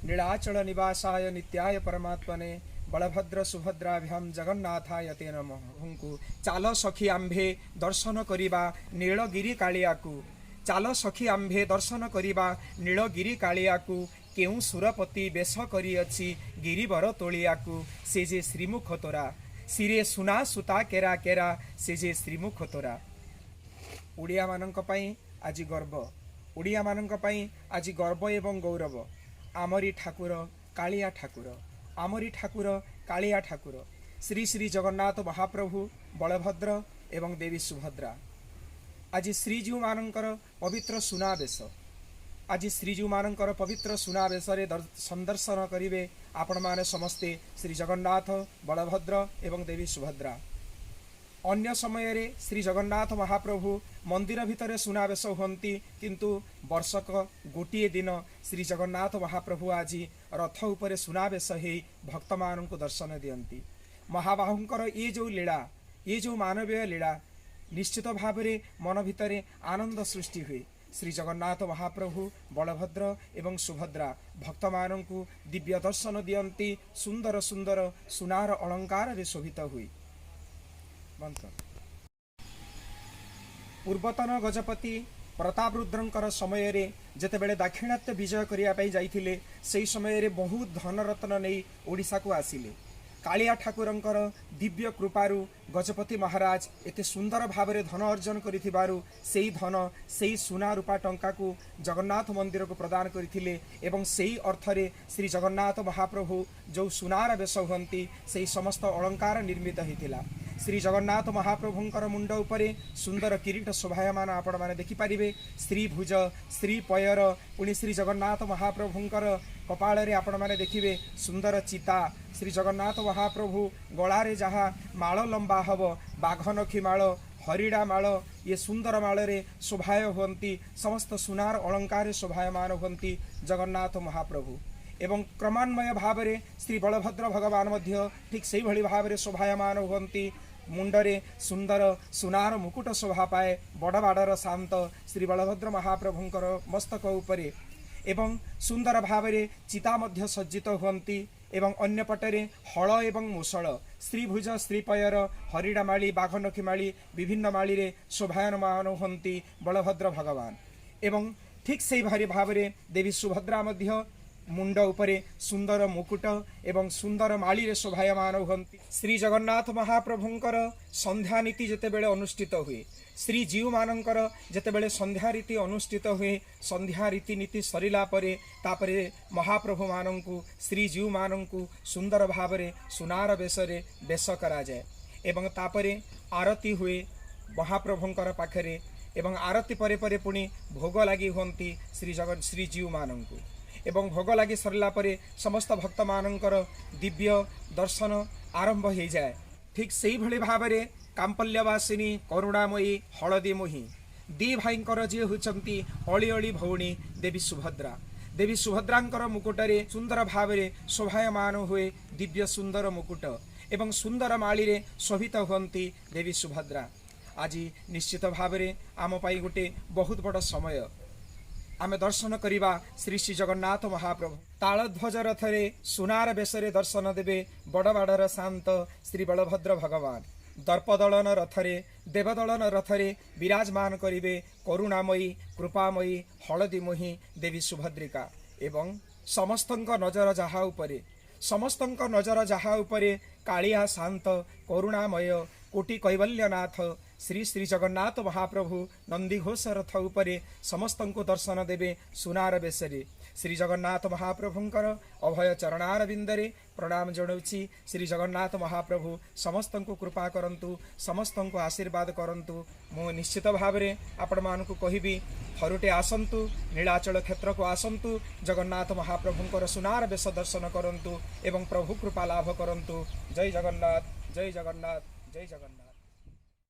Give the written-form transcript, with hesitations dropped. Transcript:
ନୀଳାଚଳ ନିବାସାୟ ନିତ୍ୟାୟ ପରମାତ୍ମନେ ବଳଭଦ୍ର ସୁଭଦ୍ରାଭ୍ୟାମ ଜଗନ୍ନାଥାୟ ତେ ନମଃ। ଚାଲ ସଖୀ ଆମ୍ଭେ ଦର୍ଶନ କରିବା ନୀଳଗିରି କାଳିଆକୁ। ଚାଲ ସଖୀ ଆମ୍ଭେ ଦର୍ଶନ କରିବା ନୀଳଗିରି କାଳିଆକୁ। କେଉଁ ସୁରପତି ବେଶ କରିଅଛି ଗିରିବର ତୋଳିଆକୁ। ସେ ଯେ ଶ୍ରୀମୁଖ ତୋରା, ଶିରେ ସୁନା ସୁତା କେରା କେରା, ସେ ଯେ ଶ୍ରୀମୁଖ ତୋରା। ଓଡ଼ିଆମାନଙ୍କ ପାଇଁ ଆଜି ଗର୍ବ, ଓଡ଼ିଆମାନଙ୍କ ପାଇଁ ଆଜି ଗର୍ବ ଏବଂ ଗୌରବ। ଆମରି ଠାକୁର କାଳିଆ ଠାକୁର, ଆମରି ଠାକୁର କାଳିଆ ଠାକୁର, ଶ୍ରୀ ଶ୍ରୀ ଜଗନ୍ନାଥ ମହାପ୍ରଭୁ, ବଳଭଦ୍ର ଏବଂ ଦେବୀ ସୁଭଦ୍ରା। ଆଜି ଶ୍ରୀଜୀଉମାନଙ୍କର ପବିତ୍ର ସୁନାବେଶ। ଆଜି ଶ୍ରୀଜୀଉମାନଙ୍କର ପବିତ୍ର ସୁନାବେଶରେ ସନ୍ଦର୍ଶନ କରିବେ ଆପଣମାନେ ସମସ୍ତେ ଶ୍ରୀ ଜଗନ୍ନାଥ, ବଳଭଦ୍ର ଏବଂ ଦେବୀ ସୁଭଦ୍ରା। ଅନ୍ୟ ସମୟରେ ଶ୍ରୀ ଜଗନ୍ନାଥ ମହାପ୍ରଭୁ ମନ୍ଦିର ଭିତରେ ସୁନାବେଶ ହୁଅନ୍ତି, କିନ୍ତୁ ବର୍ଷକ ଗୋଟିଏ ଦିନ ଶ୍ରୀ ଜଗନ୍ନାଥ ମହାପ୍ରଭୁ ଆଜି ରଥ ଉପରେ ସୁନାବେଶ ହେଇ ଭକ୍ତମାନଙ୍କୁ ଦର୍ଶନ ଦିଅନ୍ତି। ମହାବାହୁଙ୍କର ଇଏ ଯେଉଁ ଲୀଳା, ଇଏ ଯେଉଁ ମାନବୀୟ ଲୀଳା, ନିଶ୍ଚିତ ଭାବରେ ମନ ଭିତରେ ଆନନ୍ଦ ସୃଷ୍ଟି ହୁଏ। ଶ୍ରୀ ଜଗନ୍ନାଥ ମହାପ୍ରଭୁ, ବଳଭଦ୍ର ଏବଂ ସୁଭଦ୍ରା ଭକ୍ତମାନଙ୍କୁ ଦିବ୍ୟ ଦର୍ଶନ ଦିଅନ୍ତି ସୁନ୍ଦର ସୁନ୍ଦର ସୁନାର ଅଳଙ୍କାରରେ ଶୋଭିତ ହୋଇ। ମନ୍ତ୍ର। ପୂର୍ବତନ ଗଜପତି ପ୍ରତାପରୁଦ୍ରଙ୍କର ସମୟରେ ଯେତେବେଳେ ଦାକ୍ଷିଣାତ୍ୟ ବିଜୟ କରିବା ପାଇଁ ଯାଇଥିଲେ, ସେହି ସମୟରେ ବହୁତ ଧନରତ୍ନ ନେଇ ଓଡ଼ିଶାକୁ ଆସିଲେ। କାଳିଆ ଠାକୁରଙ୍କର ଦିବ୍ୟ କୃପାରୁ ଗଜପତି ମହାରାଜ ଏତେ ସୁନ୍ଦର ଭାବରେ ଧନ ଅର୍ଜନ କରିଥିବାରୁ ସେଇ ଧନ, ସେଇ ସୁନା ରୂପା ଟଙ୍କାକୁ ଜଗନ୍ନାଥ ମନ୍ଦିରକୁ ପ୍ରଦାନ କରିଥିଲେ ଏବଂ ସେଇ ଅର୍ଥରେ ଶ୍ରୀ ଜଗନ୍ନାଥ ମହାପ୍ରଭୁ ଯେଉଁ ସୁନାର ବେଶ ହୁଅନ୍ତି, ସେଇ ସମସ୍ତ ଅଳଙ୍କାର ନିର୍ମିତ ହୋଇଥିଲା। ଶ୍ରୀ ଜଗନ୍ନାଥ ମହାପ୍ରଭୁଙ୍କର ମୁଣ୍ଡ ଉପରେ ସୁନ୍ଦର କିରୀଟ ଶୋଭାୟମାନ ଆପଣମାନେ ଦେଖିପାରିବେ। ଶ୍ରୀ ଭୁଜ, ଶ୍ରୀ ପୟର, ପୁଣି ଶ୍ରୀ ଜଗନ୍ନାଥ ମହାପ୍ରଭୁଙ୍କର କପାଳରେ ଆପଣମାନେ ଦେଖିବେ ସୁନ୍ଦର ଚିତା। ଶ୍ରୀ ଜଗନ୍ନାଥ ମହାପ୍ରଭୁ ଗଳାରେ ଯାହା ମାଳ ଲମ୍ବା ହବ, ବାଘନଖି ମାଳ, ହରିଡ଼ା ମାଳ, ଇଏ ସୁନ୍ଦର ମାଳରେ ଶୋଭାୟ ହୁଅନ୍ତି। ସମସ୍ତ ସୁନାର ଅଳଙ୍କାରରେ ଶୋଭାୟମାନ ହୁଅନ୍ତି ଜଗନ୍ନାଥ ମହାପ୍ରଭୁ। ଏବଂ କ୍ରମାନ୍ୱୟ ଭାବରେ ଶ୍ରୀ ବଳଭଦ୍ର ଭଗବାନ ମଧ୍ୟ ଠିକ୍ ସେଇଭଳି ଭାବରେ ଶୋଭାୟମାନ ହୁଅନ୍ତି। ମୁଣ୍ଡରେ ସୁନ୍ଦର ସୁନାର ମୁକୁଟ ଶୋଭା ପାଏ ବଡ଼ ବାଡ଼ର ଶାନ୍ତ ଶ୍ରୀ ବଳଭଦ୍ର ମହାପ୍ରଭୁଙ୍କର ମସ୍ତକ ଉପରେ ଏବଂ ସୁନ୍ଦର ଭାବରେ ଚିତା ମଧ୍ୟ ସଜ୍ଜିତ ହୁଅନ୍ତି। ଏବଂ ଅନ୍ୟପଟରେ ହଳ ଏବଂ ମୁଷଳ, ଶ୍ରୀଭୁଜ, ଶ୍ରୀପୟର, ହରିଡ଼ା ମାଳି, ବାଘନଖି ମାଳି, ବିଭିନ୍ନ ମାଳିରେ ଶୋଭାୟମାନ ହୁଅନ୍ତି ବଳଭଦ୍ର ଭଗବାନ। ଏବଂ ଠିକ୍ ସେଇଭଳି ଭାବରେ ଦେବୀ ସୁଭଦ୍ରା ମଧ୍ୟ ମୁଣ୍ଡ ଉପରେ ସୁନ୍ଦର ମୁକୁଟ ଏବଂ ସୁନ୍ଦର ମାଳିରେ ଶୋଭାୟମାନ ହୁଅନ୍ତି। ଶ୍ରୀ ଜଗନ୍ନାଥ ମହାପ୍ରଭୁଙ୍କର ସନ୍ଧ୍ୟାନୀତି ଯେତେବେଳେ ଅନୁଷ୍ଠିତ ହୁଏ, ଶ୍ରୀଜୀଉମାନଙ୍କର ଯେତେବେଳେ ସନ୍ଧ୍ୟାରୀତି ଅନୁଷ୍ଠିତ ହୁଏ, ସନ୍ଧ୍ୟା ରୀତିନୀତି ସରିଲା ପରେ ତାପରେ ମହାପ୍ରଭୁମାନଙ୍କୁ, ଶ୍ରୀଜୀଉମାନଙ୍କୁ ସୁନ୍ଦର ଭାବରେ ସୁନାର ବେଶରେ ବେଶ କରାଯାଏ ଏବଂ ତାପରେ ଆରତି ହୁଏ ମହାପ୍ରଭୁଙ୍କର ପାଖରେ। ଏବଂ ଆରତି ପରେ ପରେ ପୁଣି ଭୋଗ ଲାଗି ହୁଅନ୍ତି ଶ୍ରୀଜୀଉମାନଙ୍କୁ ଏବଂ ଭୋଗ ଲାଗି ସରିଲା ପରେ ସମସ୍ତ ଭକ୍ତମାନଙ୍କର ଦିବ୍ୟ ଦର୍ଶନ ଆରମ୍ଭ ହେଇଯାଏ। ଠିକ୍ ସେଇଭଳି ଭାବରେ କାମ୍ପଲ୍ୟବାସିନୀ କରୁଣାମୟୀ ହଳଦୀମୁହିଁ ଦି ଭାଇଙ୍କର ଯିଏ ହେଉଛନ୍ତି ଅଳି ଅଳି ଭଉଣୀ ଦେବୀ ସୁଭଦ୍ରା। ଦେବୀ ସୁଭଦ୍ରାଙ୍କର ମୁକୁଟରେ ସୁନ୍ଦର ଭାବରେ ଶୋଭାୟମାନ ହୁଏ ଦିବ୍ୟ ସୁନ୍ଦର ମୁକୁଟ ଏବଂ ସୁନ୍ଦର ମାଳିରେ ଶୋଭିତ ହୁଅନ୍ତି ଦେବୀ ସୁଭଦ୍ରା। ଆଜି ନିଶ୍ଚିତ ଭାବରେ ଆମ ପାଇଁ ଗୋଟେ ବହୁତ ବଡ଼ ସମୟ। ଆମେ ଦର୍ଶନ କରିବା ଶ୍ରୀ ଶ୍ରୀ ଜଗନ୍ନାଥ ମହାପ୍ରଭୁ। ତାଳଧ୍ୱଜ ରଥରେ ସୁନାର ବେଶରେ ଦର୍ଶନ ଦେବେ ବଡ଼ବାଡ଼ର ଶାନ୍ତ ଶ୍ରୀ ବଳଭଦ୍ର ଭଗବାନ। ଦର୍ପଦଳନ ରଥରେ, ଦେବଦଳନ ରଥରେ ବିରାଜମାନ କରିବେ କରୁଣାମୟୀ କୃପାମୟୀ ହଳଦୀମୁହିଁ ଦେବୀ ସୁଭଦ୍ରିକା। ଏବଂ ସମସ୍ତଙ୍କ ନଜର ଯାହା ଉପରେ, ସମସ୍ତଙ୍କ ନଜର ଯାହା ଉପରେ, କାଳିଆ ଶାନ୍ତ କରୁଣାମୟ କୋଟି କୈବଲ୍ୟନାଥ ଶ୍ରୀ ଶ୍ରୀ ଜଗନ୍ନାଥ ମହାପ୍ରଭୁ ନନ୍ଦିଘୋଷ ରଥ ଉପରେ ସମସ୍ତଙ୍କୁ ଦର୍ଶନ ଦେବେ ସୁନାର ବେଶରେ। ଶ୍ରୀ ଜଗନ୍ନାଥ ମହାପ୍ରଭୁଙ୍କର ଅଭୟ ଚରଣାରବିନ୍ଦରେ ପ୍ରଣାମ ଜଣାଉଛି। ଶ୍ରୀ ଜଗନ୍ନାଥ ମହାପ୍ରଭୁ ସମସ୍ତଙ୍କୁ କୃପା କରନ୍ତୁ, ସମସ୍ତଙ୍କୁ ଆଶୀର୍ବାଦ କରନ୍ତୁ। ମୁଁ ନିଶ୍ଚିତ ଭାବରେ ଆପଣମାନଙ୍କୁ କହିବି, ଥରୁଟେ ଆସନ୍ତୁ, ନୀଳାଚଳ କ୍ଷେତ୍ରକୁ ଆସନ୍ତୁ, ଜଗନ୍ନାଥ ମହାପ୍ରଭୁଙ୍କର ସୁନାର ବେଶ ଦର୍ଶନ କରନ୍ତୁ ଏବଂ ପ୍ରଭୁ କୃପା ଲାଭ କରନ୍ତୁ। ଜୟ ଜଗନ୍ନାଥ, ଜୟ ଜଗନ୍ନାଥ, ଜୟ ଜଗନ୍ନାଥ।